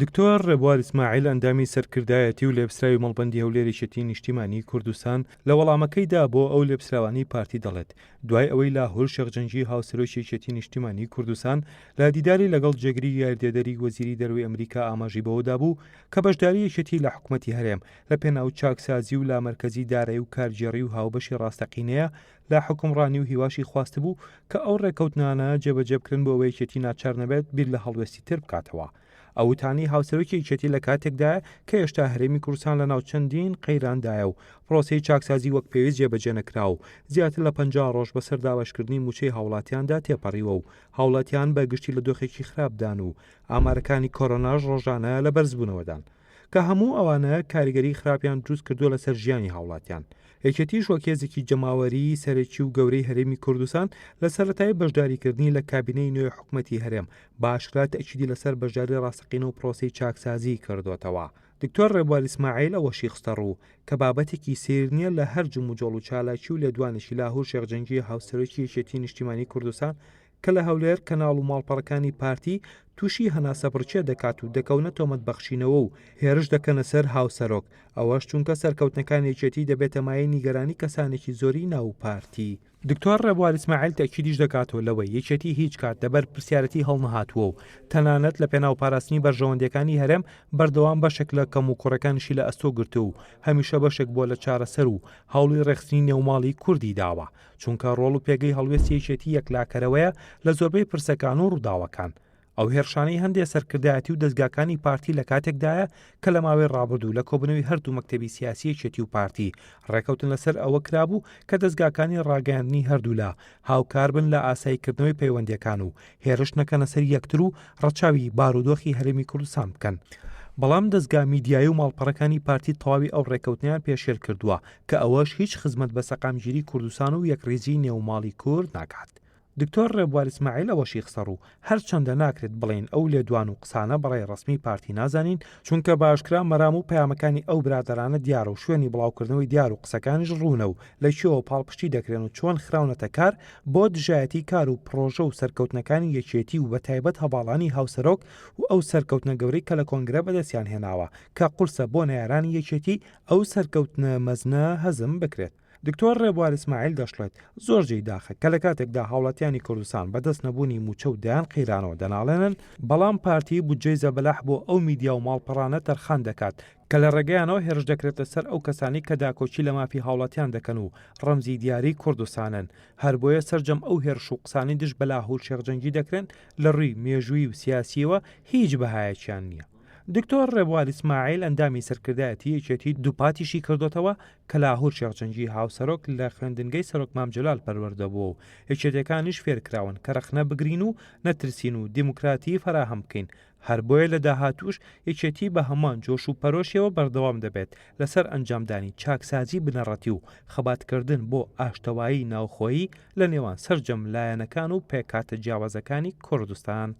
دکتۆر ڕێبوار ئیسماعیل ئەندامی سەرکردایەتی و لێپسراوی مەڵبەندی هەولێر یەکێتی نیشتیمانی کوردستان لە وەڵامەکەیدا بۆ ئەو لێپسراوانەی پارتی دەڵێت دوای ئەوەی لاهور شێخ جەنگی هاوسەرۆکی یەکێتی نیشتیمانی کوردستان لە دیداری لەگەڵ جێگری یاریدەدەری وەزیری دەرەوەی ئەمریکا ئاماژەی بەوەدابوو کە بەشداری یەکێتی لە حکومەتی هەرێم لە پێناو چاکسازی و لامەرکەزی دارایی و کارگێڕی و هاوبەشی ڕاستەقینەیە لە حوکمڕانی و هیواشی خواستبوو کە ئەو ڕێکەوتنانە جێبەجێبکرێن بۆ ئەوەی یەکێتی ناچار نەبێت بیر لە هەڵوێستی تر بکاتەوە. ئەو وتانەی هاوسەرۆکی یەکێتی لە کاتێکدایە کە هێشتا هەرێمی کوردستان لە ناو چەندین قەیراندایە و پرۆسەی چاکسازی وەک پێویست جێبەجێ نەکرا و زیاتر لە 50 ڕۆژ بەسەر دابەشکردنی مووچەی هاوڵاتیاندا تێپەڕیوە و هاوڵاتیان بە گشتی لە دۆخێکی خراپدان و ئامارەکانی کۆرۆناش ڕۆژانە لە بەرزبوونەوەدان. کە هەموو ئەوانە کاریگەری خراپیان دروست کردووە لەسەر ژیانی هاوڵاتیان. یەکێتیش وەک هێزێکی جەماوەریی سەرەکی و گەورەی هەرێمی کوردستان لە سەرەتای بەشداریکردنی لە کابینەی نوێی حکومەتی هەرێم بە ئاشکرا تەئکیدی لەسەر بەشداری ڕاستەقینە و پرۆسەی چاکسازیی کردۆتەوە. دکتۆر ڕێبوار ئیسماعیل ئەوەشی خستەڕوو کە بابەتێکی سەیر نییە لە هەر جموجۆڵ و چالاکی و لێدوانێکی لاهور شێخ جەنگی هاوسەرۆکی یەکێتی نیشتیمانی کوردستان کە لە هەولێر کەناڵ و ماڵپەڕەکانی پارتی تووشی هەناسەبڕکێ دەکات و دەکەونە تۆمەت بەخشینەوە و هێرش دەکەنە سەر هاوسەرۆک، ئەوەش چونکە سەرکەوتنەکانی یەکێتی دەبێتە مایەی نیگەرانی کەسانێکی زۆری ناو پارتی. دکتۆر ڕێبوار ئیسماعیل تەئکیدیش دەکاتەوە لەوەی یەکێتی هیچ کات لە بەرپرسیارەتی هەڵنەهاتووە و تەنانەت لە پێناو پاراستنی بەرژەوەندیەکانی هەرێم بەردەوام بەشێک لە کەموکوڕەکانیشی لە ئەستۆ گرتووە و هەمیشە بەشێک بووە لە چارەسەر و هەوڵی ڕێکخستنی نێوماڵی کوردی داوە چونکە ڕۆڵ و پێگەی هەڵوێستی یەکێتی یەکلاکەرەوەیە لە زۆربەی پرسەکان و ڕووداوەکان. ئەو هێرشانەی هەندێ سەرکردایەتی و دەزگاکانی پارتی لە کاتێکدایە کە لە ماوەی ڕابردوو لە کۆبوونەوەی هەردوو مەکتەبی سیاسی یەکێتی و پارتی ڕێکەوتن لەسەر ئەوە کرابوو کە دەزگاکانی ڕاگەیاندنی هەردوولا هاوکاربن لە ئاساییکردنەوەی پەیوەندیەکان و هێرش نەکەنە سەر یەکتر و ڕەچاوی بارودۆخی هەرێمی کوردستان بکەن. بەڵام دەزگا میدیایی و ماڵپەڕەکانی پارتی تەواوی ئەو ڕێکەوتنەیان پێشێل کردووە کە ئەوەش هیچ خزمەت بە سەقامگیری کوردستان و یەکڕیزیی نێو ماڵی کورد ناکات. دکتۆر ڕێبوار ئیسماعیل ئەوەشی خستەڕوو، هەرچەندە ناکرێت بڵێین ئەو لێدوان و قسانە بە ڕای ڕەسمی پارتی نازانین، چونکە بە ئاشکرا مەرام و پەیامەکانی ئەو برادەرانە دیارە و شوێنی بڵاوکردنەوەی دیار و قسەکانیش ڕوونە و لە کوێوە پاڵپشتی دەکرێن و چۆن خراونەتە کار بۆ دژایەتی کار و پڕۆژە و سەرکەوتنەکانی یەکێتی و بەتایبەت هەڤاڵانی هاوسەرۆک و ئەو سەرکەوتنە گەورەی کە لە کۆنگرە بەدەستیان هێناوە کە قورسە بۆ نەیارانی یەکێتی ئەو سەرکەوتنە مەزنە هەزم بکرێت. دکتۆر ڕێبوار ئیسماعیل دەشڵێت، زۆر جێی داخە کە لە کاتێکدا هاوڵاتیانی کوردستان بەدەست نەبوونی مووچە و دەیان قەیرانەوە دەناڵێنن، بەڵام پارتی بودجەی زەبەلاح بۆ ئەو میدیا و ماڵپەڕانە تەرخان دەکات کە لە ڕێگەیانەوە هێرش دەکرێتە سەر ئەو کەسانەی کە داکۆکی لە مافی هاوڵاتیان دەکەن و ڕەمزی دیاری کوردستانن. هەربۆیە سەرجەم ئەو هێرش و قسانەی دژ بە لاهور شێخ جەنگی دەکرێن لە ڕووی مێژوویی و سیاسییەوە هیچ بەهایەکیان نییە. دکتۆر ڕێبوار ئیسماعیل ئەندامی سەرکردایەتی یەکێتی دووپاتیشی کردۆتەوە کە لاهور شێخ جەنگی هاوسەرۆک لە خوێندنگەی سەرۆک مام جەلال پەروەردە بووە و یەکێتیەکانیش فێرکراون کە ڕەخنە بگرین و نەترسین و دیموکراتی فەراهەم بکەین هەر بۆیە لە داهاتووش یەکێتی بە هەمان جۆش و پەرۆشیەوە بەردەوام دەبێت لەسەر ئەنجامدانی چاکسازی بنەڕەتی و خەباتکردن بۆ ئاشتەوایی ناوخۆیی لە نێوان سەرجەم لایەنەکان و پێکهاتە جیاوازەکانی کوردستان.